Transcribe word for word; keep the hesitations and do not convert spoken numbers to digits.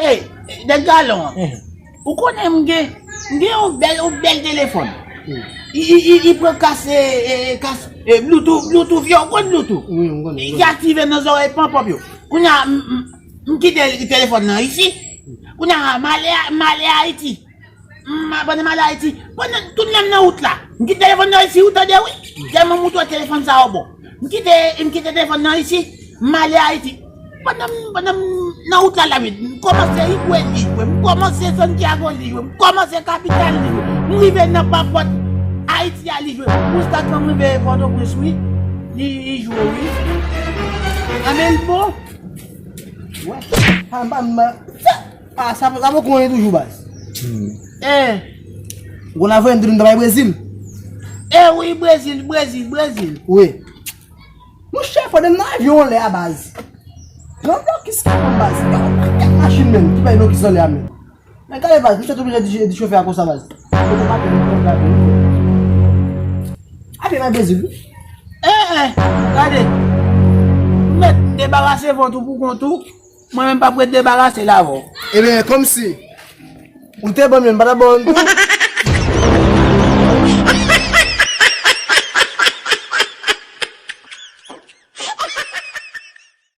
Ey, nèg galon an. Ou konnen m gen, m gen yon bèl, yon bèl telefòn. Li, li, li, li pran kas, e, e, kas, e, Bluetooth, Bluetooth, yo, ou konn Bluetooth? Wi, m konnen. Li aktive nan zòrèy panpòp yo. Kounye a, m, m, m kite telefòn nan isi. Kounye a, m ale, m ale Ayiti. M, pandan m ale Ayiti, pandan tout lè m nan wout la, m kite telefòn nan isi, ou tande, wi. Tèlman m wout wè telefòn sa yo bon. M kite, m kite telefòn nan isi, m ale Ayiti. Pandan m, pandan m nan wout la, la, m kòmanse Igwe li jwe, m kòmanse Santiago li jwe, m kòmanse Kapital li jwe, m rive nan papòt Ayiti a li jwe. Jiskaske m rive Pòtoprens, wi, li, li jwe, wi. Anben, l bon. Wè, pa, pa, pa, sa, sa poko konyen toujou, baz. E, ou konn avè m, te di m ta bay Brezil. E wi, Brezil, Brezil, Brezil. Wi. Monchè, pandan m nan avyon an lè a, baz. Yon blokis ki pran, baz. Yon pakèt machin, menm, ki bay blokis anlè a, menm. Men gade, baz, misye te oblije di, di chofè a konsa, baz. Ape nan Brezil, wi. E, e, gade. Ou mèt debarase vant ou pou kont ou. Mwen menm p ap ret debarase l avè w. Ebyen, kòmsi. Ou te ban m youn, m pa ta ba w youn tou.